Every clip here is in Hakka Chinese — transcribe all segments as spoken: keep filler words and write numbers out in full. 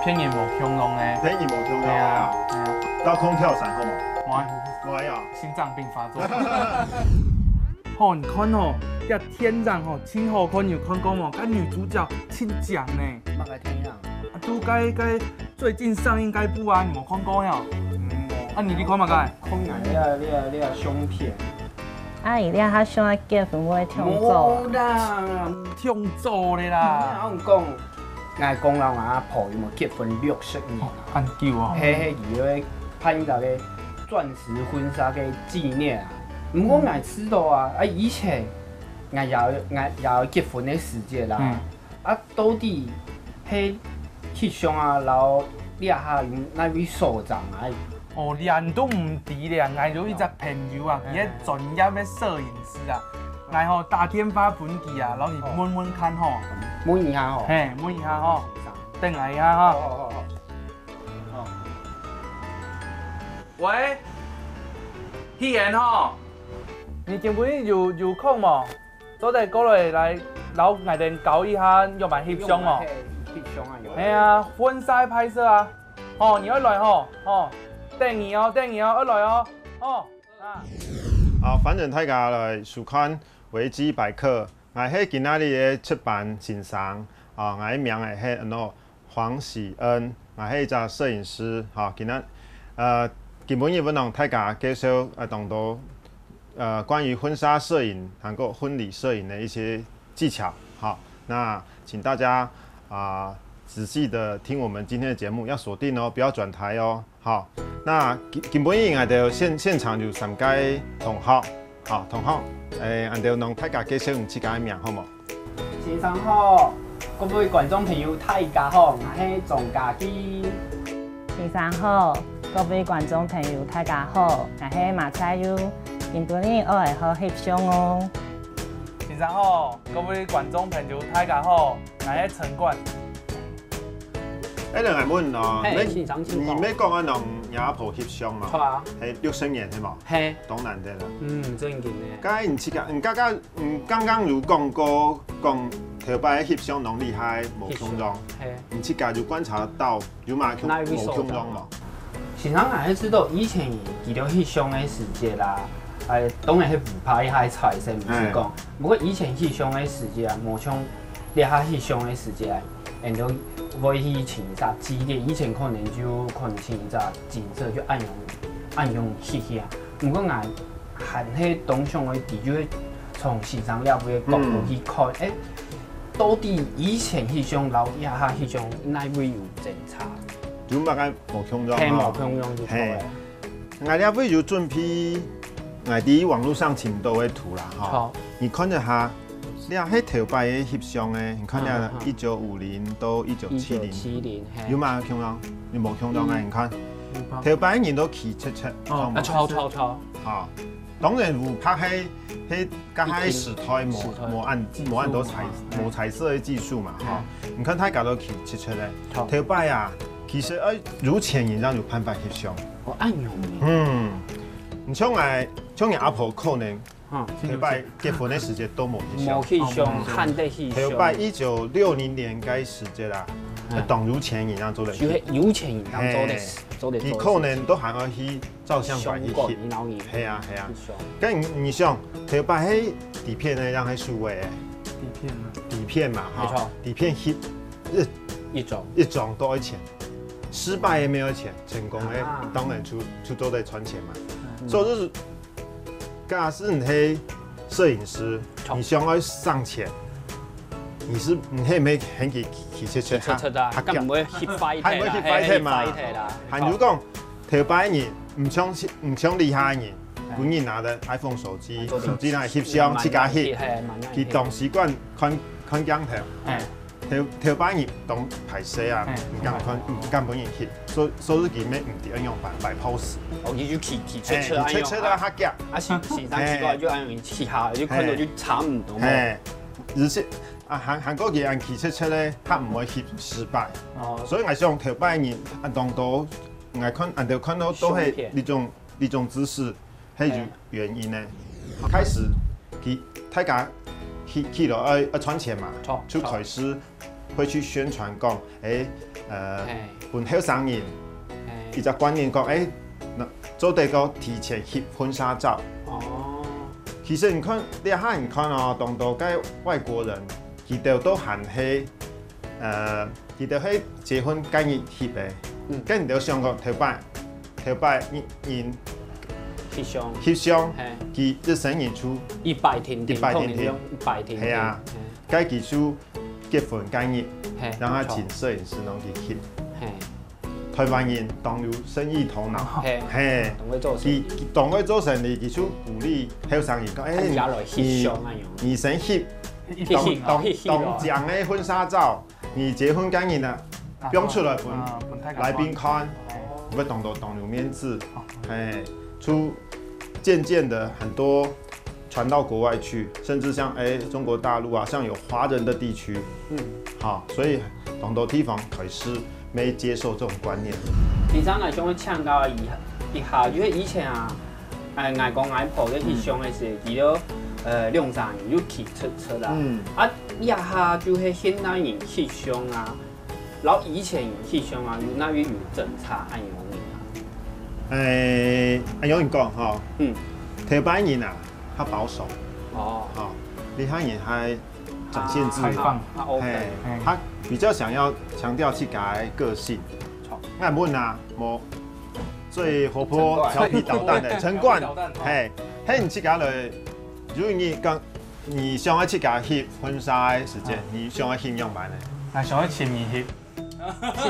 騙人無共樣个。騙人無共樣个啊。係啊，係啊。到空跳傘好無？無啊。無啊。心臟病發作。吼，你看吼，這天人吼，真好看，你有看過無？該女主角真靚呢。麼个天人？啊，都該該最近上映該部啊，你無看過呀？嗯，啊，你你看麼个？看人家个、你个、你个相片。 阿姨，你還想愛結婚會暢做啊？無啦，暢做咧啦。𠊎講，𠊎講了，𠊎阿婆有無結婚六十年啊？恁久啊！嘿嘿，佢會辦一個鑽石婚紗个紀念啊。毋過𠊎知道啊，啊以前𠊎也𠊎也有結婚个時節啦。嗯。 啊，到底係翕相啊，摎這下有哪位所長啊？哦，連都毋知咧，𠊎有一隻朋友啊，佢係專業个攝影師啊，𠊎吼打電話分佢啊，摎佢問問看吼。問一下吼。嘿，問一下吼，等𠊎一下吼。好好好。喂，希言吼，你今晡日有有空無？ 做得過來來摎𠊎兜搞一下，約滿翕相哦。翕相啊，有。係啊，婚紗拍攝啊。哦，你愛來吼，哦，等你哦，等你哦，愛來哦，哦，啊。好，歡迎大家來收看維基百客。𠊎係今仔日个值班先生，啊，𠊎个名仔係安到 黃喜恩，𠊎係一隻攝影師，哈，今仔，呃，今晡日分同大家介紹，呃，當多，呃，關於婚紗攝影，還有婚禮攝影的一些技巧，好，那請大家啊，仔細的聽我們今天的節目，要鎖定哦，不要轉台哦，好，那今今晡日𠊎兜現現場有三個同學， 好，同學，欸，恁樣同大家介紹你自家个名好無？先生好，各位觀眾朋友大家好，𠊎係鍾家基。先生好，各位觀眾朋友大家好，𠊎係馬彩優，今晡日𠊎愛好翕相哦。先生好，各位觀眾朋友大家好，𠊎係陳冠。 欸，𠊎問哦，嘿，你先生請講。你毋係講恁樣，若阿婆翕相嘛？著啊。係六十年係無？嘿。當難得了。嗯，正經个。該你自家，你剛剛，你剛剛有講過，講頭擺翕相當厲害，無共樣。翕相，嘿。你自家有觀察到，有嘛共，哪位所在？無共樣無？先生還係知道以前佢兜翕相个時節啦，欸，當然係毋怕一下財神，毋係講。嘿。毋過以前翕相个時節啊，無像 這下翕相个時節，𠊎兜會去尋一隻地點，以前可能就可能尋一隻景色，就恁樣恁樣翕翕啊。毋過𠊎還係當想愛知，就係從先生這位个角度去看，嗯。欸，到底以前翕相摎這下翕相哪位有精差？有麼个無共樣吼？嘿，無共樣就著了。嘿。 𠊎這位有準備，𠊎在網路上尋到个圖啦，吼。好。你看一下，這係頭擺个翕相个，你看這嗯，嗯，嗯。一九五零到一九七零，一九七零，嘿。有嘛共樣？有無共樣啊？嗯。你看，有吧。頭擺人都企直直，哦，看無？啊，著，著，著。啊，當然有拍係，係該下時代無，一定，時代。無恁，無恁多彩，技術嘛，嘿。無彩色个技術嘛，吼。嗯。你看大家都企直直个，好。頭擺啊， 其實，欸，有錢人正有辦法翕相。哦，恁樣呢。嗯，你像𠊎，像𠊎阿婆可能，嗯。頭擺結婚个時節都無翕相。無翕相，哦，罕得翕相。頭擺一九六零年該時節啦，嗯。當有錢人正做得翕。就係有錢人正做得，嘿。做得做得。佢可能都還愛去照相館去翕。相館，然後去係啊，係啊。翕相。該你，你想，頭擺係底片个，正係數位个。底片啊。底片嘛，哈。沒錯。底片翕，一，一張。一張都愛錢。 失敗也沒有錢，成功个，啊。當然就，就做得賺錢嘛。嗯。所以就是，假使你係攝影師，好。你想要省錢，你係，你係毋係喊佢企直直，企直直啊，較，較遽，較毋會翕壞忒啦，較毋會翕壞忒嘛。嘿，翕壞忒啦。還有講，頭擺人，毋像，毋像這下人，哎。本人拿著iPhone手機，哎，手機拿來翕相，慢慢自家翕。翕，嘿，慢慢翕。佢當習慣看，看鏡頭。哎。 頭，頭擺人當敗勢啊，嘿。毋敢看，毋敢分人翕，所以，所以佢乜毋知愛仰般擺pose。哦，佢就企，企直直，嘿，企直直啊，恁樣啊。較遽。啊，先，先生奇怪，嘿。就恁樣企下，就看到就差毋多嘛。嘿。而且，啊，還，還過佢恁企直直咧，較毋會翕失敗。哦。所以𠊎想頭擺人，啊，當多，𠊎看，恁多看到都係相片。這種，這種姿勢。 係有原因个。開始，佢，大家去，去了愛，愛賺錢嘛，著，就開始會去宣傳講，欸，呃，係。分後生人，係。一隻觀念講，欸，做得个提前翕婚紗照。哦。其實你看，這下你看哦，當多个外國人，佢兜都還係，呃，佢兜係結婚該日翕个，嗯。該你兜想講頭擺，頭擺人，人翕相。翕相，係。佢一生人就一擺定定，一擺定定。通常用一擺定定。係啊。係。 該佢就結婚該日，係，讓佢請攝影師攏去翕。係。台灣人當有生意頭腦，係，係，當會做生意。佢，佢當會做生意，佢就鼓勵後生人講，欸，大家來翕相恁樣。你，你先翕，一起，當，當，一起來。當靚个婚紗照，你結婚該日啊，放出來分來賓看，會當多當有面子。哦。係，就漸漸的很多 傳到國外去，甚至像，欸，中國大陸啊，像有華人的地區，嗯。好，所以當多地方開始沒接受這種觀念。先生，𠊎想要請教一下，一下，因為以前啊，欸，𠊎公𠊎婆在翕相个時，佢兜，呃，兩三人就騎出出啦。嗯。啊，這下就係現代人翕相啊， 然後以前有翕相啊，有哪位有爭差恁樣个啊？欸，恁樣講吼，嗯。頭擺人啊，較保守。哦。吼，這下人還展現自我。啊，開放。啊，OK。係，係。佢比較想要強調自家个個性。著。𠊎問啊，無最活潑、調皮搗蛋个，陳冠。調皮搗蛋，哦。係，係你自家來，如果你講 你想愛自家翕婚紗个時節，嗯。你想愛翕仰般呢？𠊎想愛請你翕。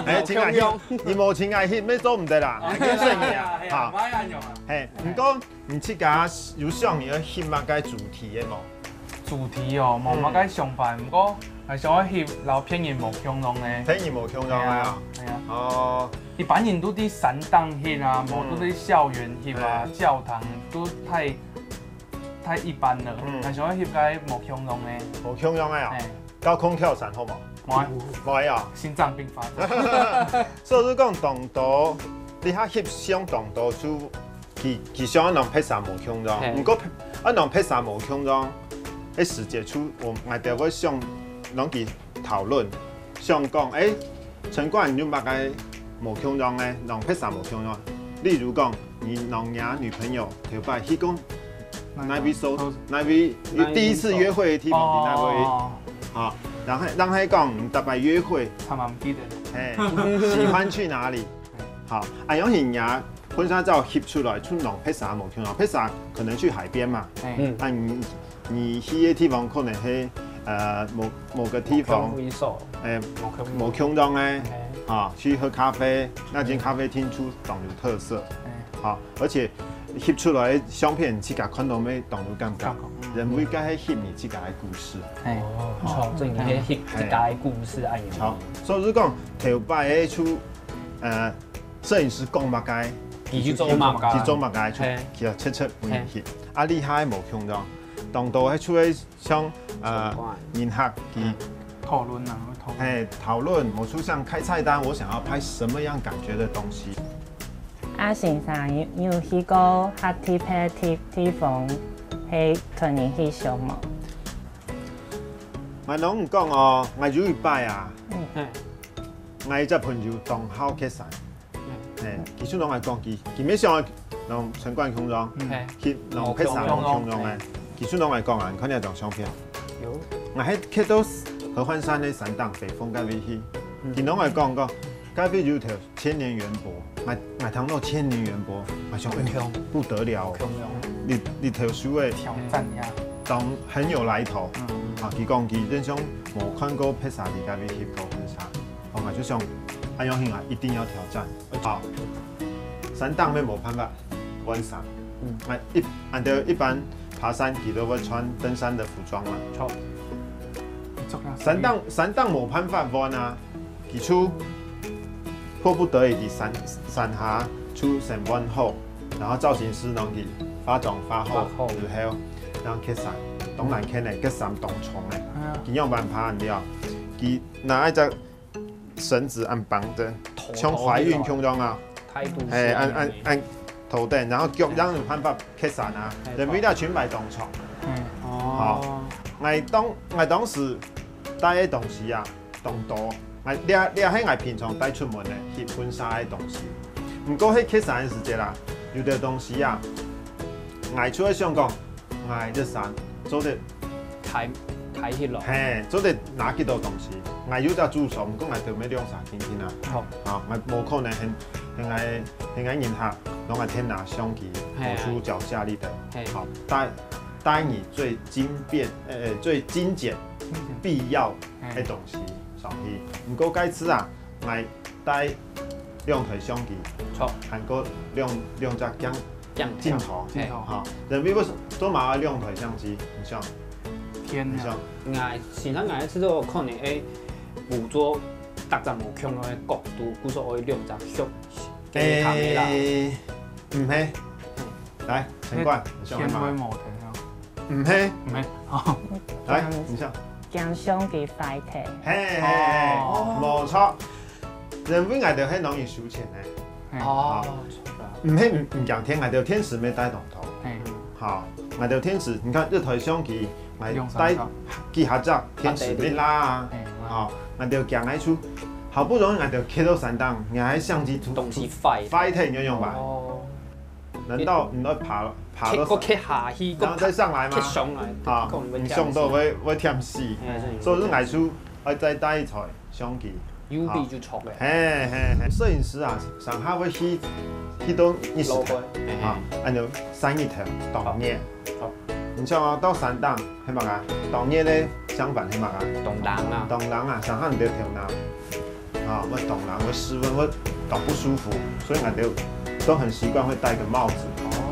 欸，請𠊎翕，你無請𠊎翕，乜做毋得啦，𠊎見識你啊，係啊，哈。毋愛恁樣啊。係，毋過你自家有想你愛翕麼个主題个無？主題哦，無麼个想法，毋過𠊎想愛翕摎別人無共樣个。別人無共樣个啊。係啊，係啊。哦。一般人都在山頂翕啊，無都在校園翕啊，嗯。教堂都太 太一般了，嗯。𠊎想愛翕該無共樣个。無共樣个啊？係。高空跳傘好無？無啊。無啊。心臟病發作。所以講當多，這下翕相當多就，佢，佢想愛摎別儕無共樣，係。毋過愛摎別儕無共樣，該時節就𠊎，𠊎兜會想，摎佢討論，想講，欸，陳冠有麼个無共樣个，摎別儕無共樣？例如講， 你摎若女朋友頭擺去過哪位所，哪位，第一次約會个地方係哪位？哦。好，然後，然後講你逐擺約會，他們不記得。係，喜歡去哪裡？好，啊，有時若婚紗照翕出來，就摎別儕無共樣，別儕可能去海邊嘛。嗯。啊，你，你去个地方可能係，呃，某，某個地方，某個位所。欸，無共樣个，啊，去喝咖啡，那間咖啡廳就當有特色。 好，而且翕出來个相片，自家看著乜當有感覺，感覺，嗯。因為該係翕你自家个故事。係。哦，著，正經係翕自家个故事恁樣。好，所以講頭擺个就，呃，攝影師講麼个，佢就做麼个。佢做麼个，就，係。其實切切分人翕。係。啊，這下無共樣，當多个就係 像，呃，人客佢討論啊，討論。係，討論，我就想開菜單，我想要拍什麼樣感覺的東西。啊，先生，你有去過較特別个地，地方，係同人翕相無？𠊎摎你講哦，𠊎有一擺啊，嗯。𠊎一隻朋友當好蹶山， 係，佢就摎𠊎講，佢，佢乜想愛摎陳冠共樣，嗯。係。去摎別儕無共樣个。佢就摎𠊎講啊，你看這張相片。有。𠊎係蹶到合歡山个山頂北峰該位去，嗯。佢摎𠊎講，講，該位有條千年圓柏，𠊎，𠊎聽著千年圓柏，𠊎想，欸，無共樣。不得了哦。無共樣。你，你頭樹个挑戰呀。當很有來頭。嗯。啊，佢講佢人生無看過別儕在該位翕過婚紗。 哦，𠊎就想，恁樣形啊，一定要挑戰。好，山頂乜無辦法換衫。嗯。𠊎一，恁樣一般爬山，佢都會穿登山的服裝嘛。著。山頂，山頂無辦法換啊，佢就迫不得已，佢山，山下就先換好，然後造型師摎佢化妝化好，化好。以後，然後蹶山，當然蹶个，蹶山當重个，哎呀。佢仰般爬恁樣？佢拿一隻 繩子恁綁等，像懷孕共樣啊。態度係恁，恁，恁頭等，然後腳仰有辦法蹶山啊，係。人為了裙擺當長。嗯。哦。好，𠊎當，𠊎當時帶个東西啊，當多， ，𠊎這這係𠊎平常帶出門个翕婚紗个東西。毋過係翕相个時節啦，有兜東西啊，𠊎就會想講，𠊎這衫做得開開起來。嘿，做得拿幾多東西。𠊎有隻助手，毋過𠊎兜愛兩儕定定啊。好，啊，𠊎無可能喊喊𠊎喊𠊎人客，摎𠊎天拿相機，嘿走出腳架裡的。嘿好，帶帶你最精便，呃，最精簡必要个東西上去。毋過該次啊，𠊎帶兩台相機，好，還過兩兩隻鏡這樣鏡頭。嘿鏡頭好，人為什做麼个兩台相機？你想，天啊你想，，𠊎先生𠊎試著可能會捕捉逐隻無共樣个角度，故所愛兩隻相機个卡梅拉。誒，毋係，來，陳冠，你想天看嘛？會無天啊，毋係，毋係，哦，來，你想，驚相機壞忒。嘿嘿嘿，哦無錯，人為𠊎兜係攏有收錢个。嘿哦，毋係毋毋驚天，𠊎兜電池愛帶當多。嘿，好，𠊎兜電池，你看這台相機，𠊎帶用三個幾下隻電池愛拉啊。嘿，好，𠊎兜驚愛出，好不容易𠊎兜去到山頂，你還相機突東西壞。壞忒，你有用吧？哦，難道你要爬爬到我跌下去，然後再上來嗎？跌上來，啊，你想到會會忝死，哎所以𠊎就愛再帶一台相機。有比就著个。嘿嘿嘿，攝影師啊，上下會去去到日時頭啊，恁樣曬日頭，當熱。好，你想啊，到山頂係麼个？當熱个相反係麼个？當冷啊。當冷啊，上下你的頭腦啊，會當冷，會失溫，會當不舒服，所以𠊎兜都很習慣會戴個帽子。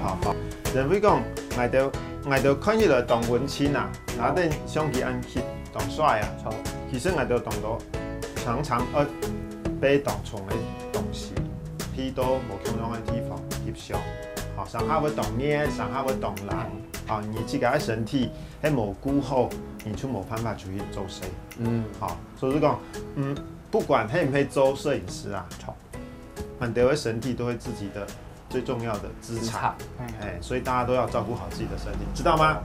好，好，人會講，𠊎兜𠊎兜看起來當文青啊，拿等相機恁翕，當帥啊。好，其實𠊎兜當多常常愛背當重个東西，去到無共樣个地方翕相。好，上下會當熱，上下會當冷。好，你自家个身體係無顧好，你就無辦法出去做事。嗯，好，所以講，嗯，不管係毋係做攝影師啊，好，恁多个身體都係自己的最重要的資產。資產。哎，所以大家都要照顧好自己的身體，知道嗎？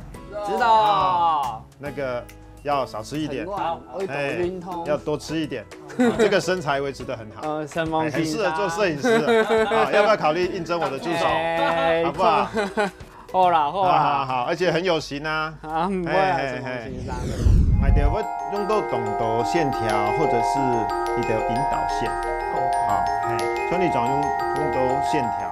知道。那個要少吃一點，好，哎，要多吃一點，這個身材維持得很好，呃，承哎，蒙很適合做攝影師啊。啊，要不要考慮應徵我的助手？哎好不好？好啦，好好好啦。好，而且很有型啊。啊，毋會嘿啊，嘿承蒙先生。還得會用到當多線條，或者是你的引導線。好，嘿，兄弟總用用到線條。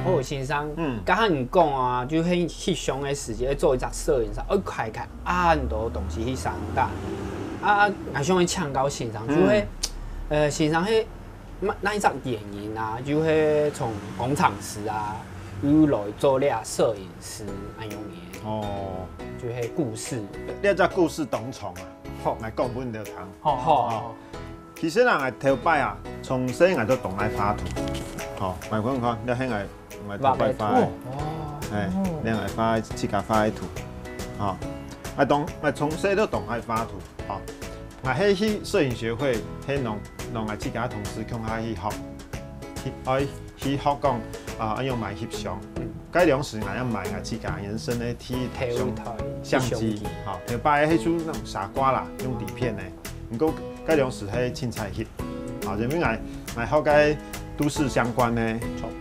好，先生，嗯嗯，剛剛你講啊，就係翕相个時節做一隻攝影師，愛開開恁多東西去生產。啊，𠊎想愛請教先生，就係，呃，先生係哪哪一隻原因啊，就係從工程師啊，又來做這攝影師恁樣个，哦，就係故事。這隻故事當長啊，好，來講分你聽。好好，其實啊，𠊎頭擺啊，從細𠊎都當愛畫圖。好，𠊎看看，這係𠊎𠊎頭擺畫个，哎，這𠊎畫自家畫个圖。好，𠊎當𠊎從細都當愛畫圖。好，𠊎係去攝影學會，係摎摎𠊎自家同事共下去學，去愛去學講啊，愛用買翕相。該當時𠊎愛買𠊎自家人生个第一台相頭一台相機相機，好，頭擺係就那種傻瓜啦，用底片个。毋過該當時係凊彩翕，好，因為𠊎𠊎學个都市相關个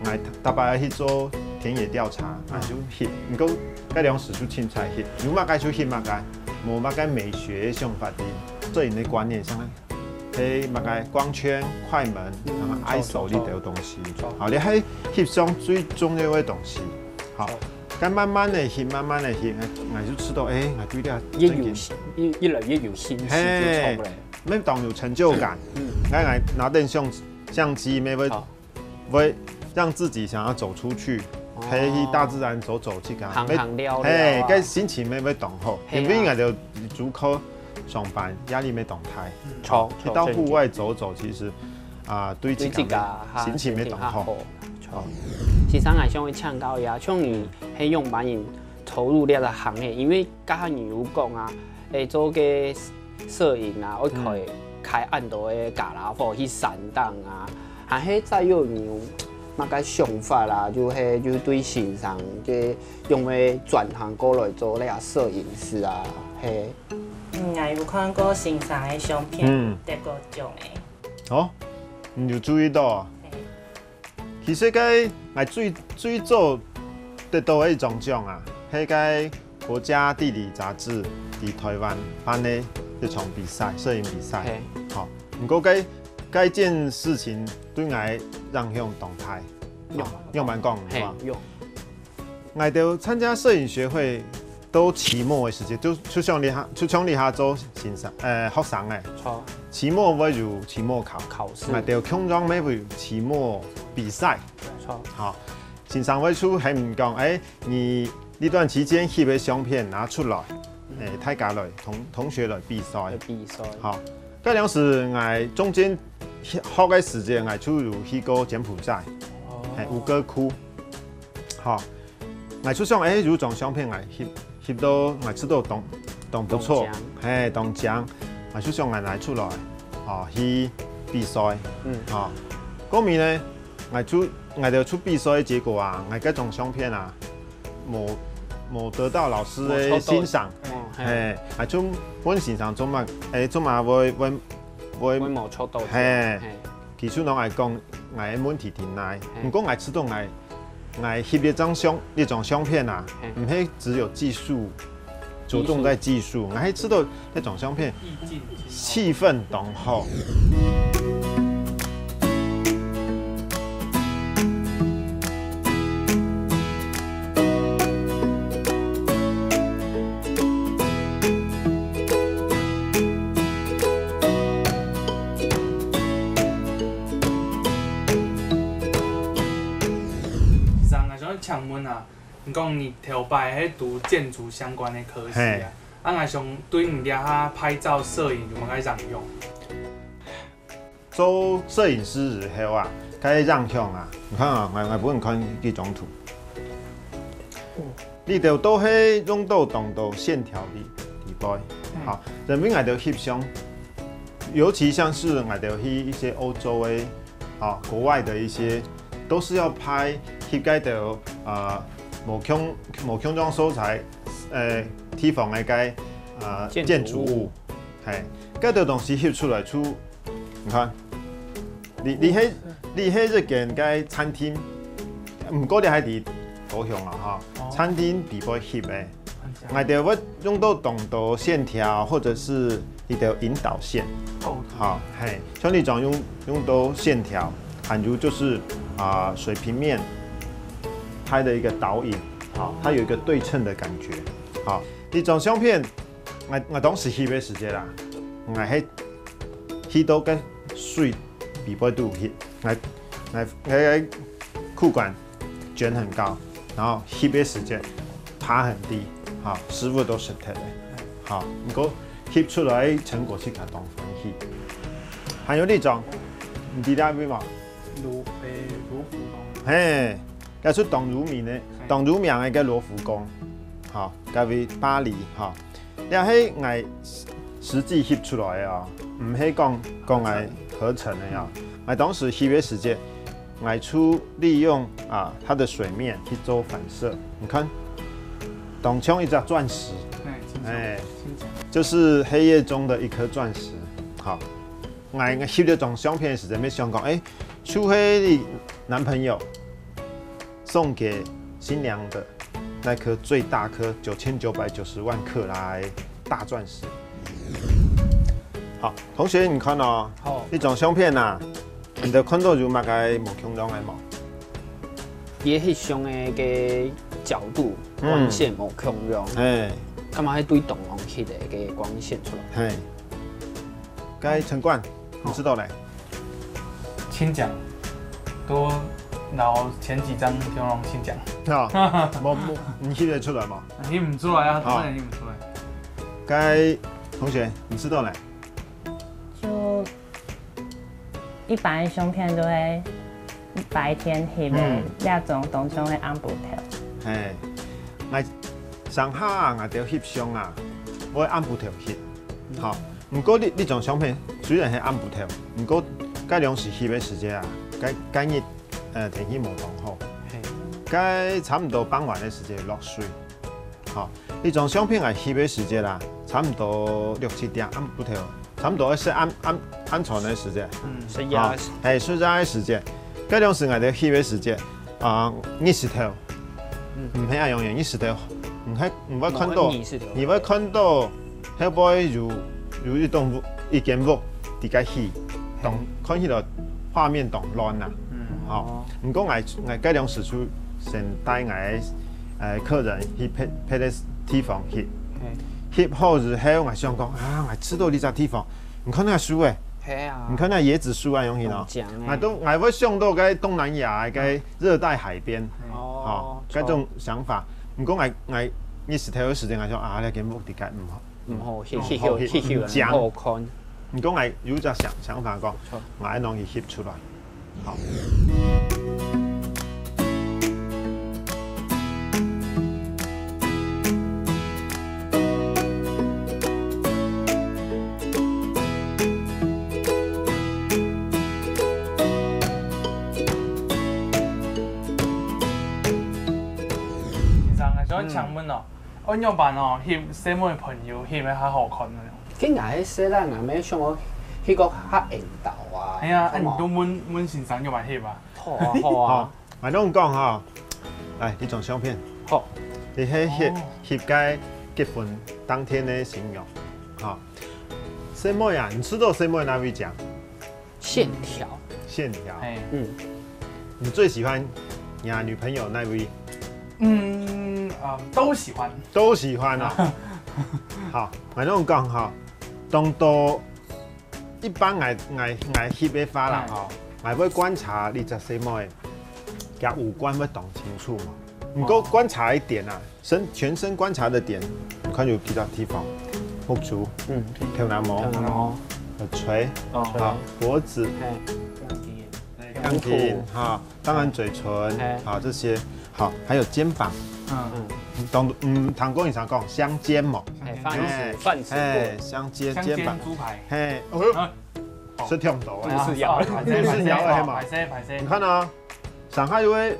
，𠊎逐擺去做田野調查，啊就翕。毋過該當時就凊彩翕，有麼个就翕麼个，無麼个美學想法的。攝影个觀念上呢，係麼个光圈、快門，然後I S O這兜東西。好，這係翕相最重要个東西。好，該慢慢个翕，慢慢个翕，𠊎就知道，哎，𠊎對這越有興，越越來越有興趣，就著了。乜當有成就感。𠊎𠊎拿等相相機，乜會好會讓自己想要走出去，可以去大自然走走去看，行行尞尞啊。嘿，該心情乜會當好，嘿啊因為𠊎兜主科上班壓力乜當大，著，去到戶外走走，其實啊，對自對自家家心情乜當好。。著。先生，𠊎想愛請教一下，像你係仰般投入這個行業？因為剛剛你有講啊，誒，做个攝影啊，愛開開恁多个傢啦伙去山頂啊，還係再有你有麼个想法啦，就係就對先生个仰會轉行過來做這个攝影師啊，係。嗯，𠊎有看過先生个相片，嗯，得過獎个。哦，你有注意到啊？其實該𠊎最最早得到个一張獎啊，係該國家地理雜誌在台灣辦个一場比賽，攝影比賽。好，毋過該該件事情對𠊎影響當大。仰般講？仰般講？𠊎兜參加攝影學會都期末个時節，就就像你下就像你下做先生，呃，學生个。期末會有期末考，考試，𠊎兜共樣乜會有期末比賽。好，先生會就喊你講，欸，你這段期間翕个相片拿出來，欸，大家來同同學來比賽。比賽。好，該當時𠊎中間學个時節，𠊎就有去過柬埔寨，係吳哥窟。好，𠊎就想，欸，有張相片𠊎翕翕到𠊎試到當當不錯，係當靚，𠊎就想𠊎拿出來，哦，去比賽，嗯，哦，過尾呢，𠊎就𠊎兜出比賽个結果啊，𠊎該張相片啊，無無得到老師个欣賞，係，𠊎就問先生做麼，欸，做麼會會會會無做到，係，佢就摎𠊎講，𠊎个問題在哪，毋過𠊎試到𠊎。 𠊎翕這張相這張相片啊，毋係只有技術，著重在技術，𠊎還試到這張相片氣氛當好。請問啊，你講你頭擺係讀建築相關个科系啊，啊𠊎想對你這下拍照攝影有麼个影響？做攝影師以後啊，該影響啊，你看啊，𠊎𠊎分你看這張圖。這兜都係用到當多線條个底背，好，因為𠊎兜翕相，尤其像是𠊎兜去一些歐洲个，啊，國外的一些，都是要拍翕該兜啊，無共無共樣所在，呃，地方个該啊建築物，係，該兜東西翕出來就 你看，這這係這係一間个餐廳，毋過這係在高雄啊哈，餐廳底背翕个。𠊎兜會用到當多線條，或者是一條引導線。好，係，像這種用用到線條，還有就是啊水平面拍的一個倒影，好，它有一個對稱的感覺。好，這張相片，𠊎𠊎當時翕个時節啦，𠊎係 去到該水底背肚去，𠊎𠊎𠊎个褲管捲很高，然後翕个時節爬很低，好，屎朏都濕忒了，好，毋過翕出來成果自家當歡喜。還有這張，你知道為麼？羅誒羅浮宮。嘿，該就當有名个，當有名个該羅浮宮，好，該位巴黎，好。 這係𠊎實際翕出來个哦，毋係講講𠊎合成个哦。𠊎當時翕个時節，𠊎就利用啊它的水面去做反射，你看，當像一隻鑽石，哎，就是黑夜中的一顆鑽石。好，𠊎𠊎翕這張相片个時節，乜想講，哎，就係你男朋友送給新娘的 那顆最大顆九千九百九十萬克拉的大鑽石。好，同學，你看哦，好，這張相片啊，你兜看到有麼个無共樣个無？佢翕相个个角度、光線無共樣，哎，感覺係對東方翕个个光線出來。哎，該陳冠，你知道嘞？ 親像，都摎前幾張相片親像。哈，無無，你翕得出來無？翕毋出來啊，當然翕毋出來。該同學，你知道嘞？就一般相片都會白天翕个，這種當像个暗晡頭。嘿，𠊎上下啊，𠊎兜翕相啊，會暗晡頭翕，好。 毋過這這張相片雖然係暗晡頭，毋過該量時翕个時節啊，該該日，呃，天氣無當好，該差毋多傍晚个時節落水，吼，這張相片𠊎翕个時節啦，差毋多六七點，暗晡頭，差毋多係暗暗暗晡个時節，嗯，係呀，係，暑假个時節，該當時𠊎兜翕个時節，啊，日時頭，毋係恁樣个，日時頭，毋係毋會看到，日時頭，你會看到後背有有一棟屋，一間屋，佇該起，當看起來畫面當亂啊，吼。毋過𠊎𠊎該當時就先帶𠊎个呃客人去別別个地方翕，翕好之後，𠊎想講啊，𠊎知道這隻地方，你看該樹誒，係啊，你看該椰子樹啊，用起咯，講誒，𠊎都𠊎會想到該東南亞个該熱帶海邊，哦吼，，該種想法。毋過𠊎𠊎日時頭个時間，𠊎想啊，這間屋底下毋好。毋好，翕嗯翕翕翕翕講毋好看，毋過𠊎有隻想想法講，𠊎愛摎佢翕出來。好。先生，𠊎想請問哦，愛仰般哦，翕細妹个朋友翕个較好看呢？該𠊎係細人，𠊎乜想愛翕个較緣投啊。哎呀，啊你都問問先生仰般翕啊？好啊好啊好，，𠊎同你講哈，來，這張相片，好，這係翕哦翕該結婚當天个新娘，哈，細妹啊，你知道細妹哪位靚？線條，線條。哎，嗯，你最喜歡你的女朋友哪位？嗯，呃，都喜歡。都喜歡啊。好，𠊎同你講哈，當多一般𠊎𠊎𠊎翕个話啦吼，𠊎會觀察這隻細妹，佢五官會當清楚嘛。毋過觀察一點啊，身全身觀察的點，你看有幾多地方，目珠、嗯，頭那毛、然後，耳垂、哦，啊脖子、哎，眼睛哈，當然嘴唇哎啊這些，好，還有肩膀。嗯，當嗯，唐國你常講香肩嘛，哎，飯匙飯匙哎，骨，香肩香肩膀煎，豬排。嘿，哦，啊食甜度不啊，是咬的，不是咬的嘛。拍谁拍谁你。看啊，上下有个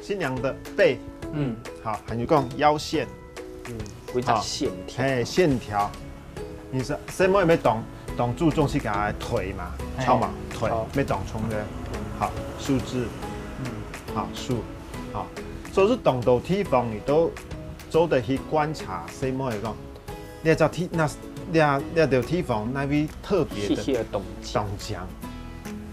新娘的背，嗯，好，還有講腰線，嗯，幾隻線條，嘿，線條。你是細妹有當當注重係佢个腿嘛，嘿長嘛，腿好有當重个，好，手指，好手，好，所以係當多地方你都做得去觀察細妹講，這隻地那這這條地方哪位特別的細細个動作，當靚，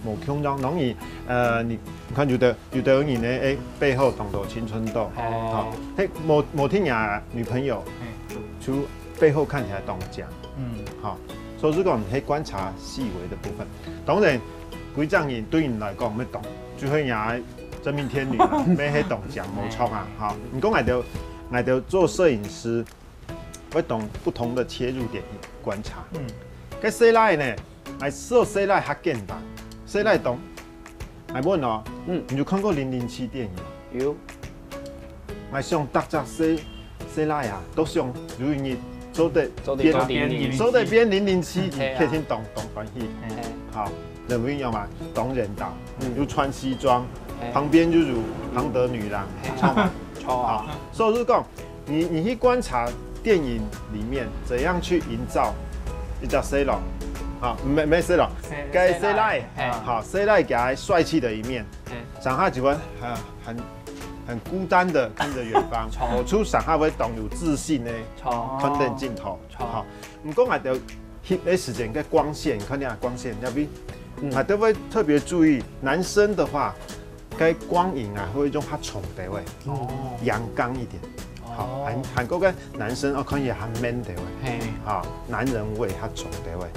無共樣，容易呃，你你看有的有的人呢，哎，背後當多青春痘，哦好，嘿，某某天啊，女朋友嘿，就背後看起來當靚，嗯，好，所以講你可以觀察細微的部分。當然，規隻人對你來講，乜當就係你真命天女啦，乜係當靚，無錯啊，好，你講𠊎兜𠊎兜做攝影師，會從不同的切入點去觀察。嗯，該細倈呢，𠊎做細倈較簡單，細倈當，𠊎問哦，嗯你有看過零零七電影？有，𠊎想大家細細倈啊，都想有一日做得做得變做得做得變零零七，嘿啊肯定當當歡喜。哎，好，人物有嘛，當緣投，嗯又穿西裝，哎旁邊就有龐德女郎，哎好嘛？錯啊，好，所以就講，你你去觀察電影裡面怎樣去營造一隻細路，啊，毋係毋係細路，該細倈，哎好，細倈佢帥氣的一面，哎上下就會很很很孤單的看著遠方，錯我出上下會當有自信呢，錯，看等鏡頭，錯好，毋過𠊎兜翕个時間个光線，你看你看光線，要不，嗯啊，都會特別注意，男生的話，該光影啊會用較重的位，哦，陽剛一點。好，哦韓韓國个男生哦，看起來較 man 的位，嘿，好，男人味較重的位，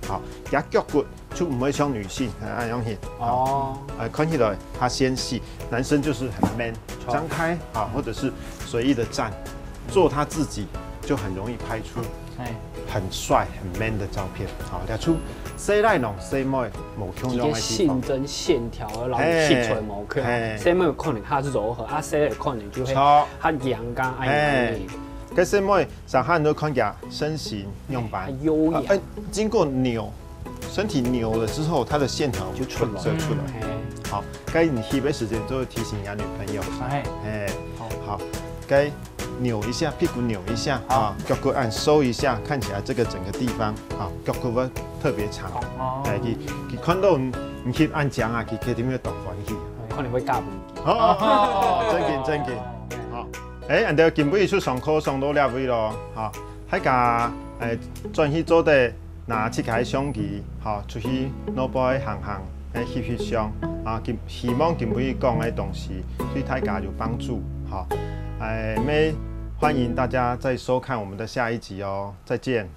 好，佢腳骨就毋會像女性啊恁樣形，好，哦，呃，看起來較纖細，男生就是很 man，好張開啊，或者是隨意的站，做他自己，就很容易拍出哎，很帥很 man 的照片。好，這就細倈同細妹無共樣的地方一個性。徵線條，然後色彩無共，嘿細妹可能較柔和，啊，細倈可能就會錯，較陽剛，哎哎，該細妹上下你都看佢身形樣般較，優雅呃，哎，經過扭，身體扭了之後，它的線條就出來就出來。哎，好，該你翕个時間就提醒你女朋友。哎，哎，好好，該扭一下，屁股扭一下好啊，腳骨按收一下，看起來這個整個地方啊，腳骨會特別長。哦，哎，佢佢看到你你翕恁靚啊，佢肯定會當歡喜。可能會嫁分佢。哦，正經正經，好。哎，恁樣今晡日就上課上到這位咯，哈，大家哎轉去做得拿自家个相機，哈，出去外背行行，哎翕翕相啊，今希望今晡日講个東西對大家有幫助，哈，哎，也歡迎大家再收看我們的下一集哦，再見。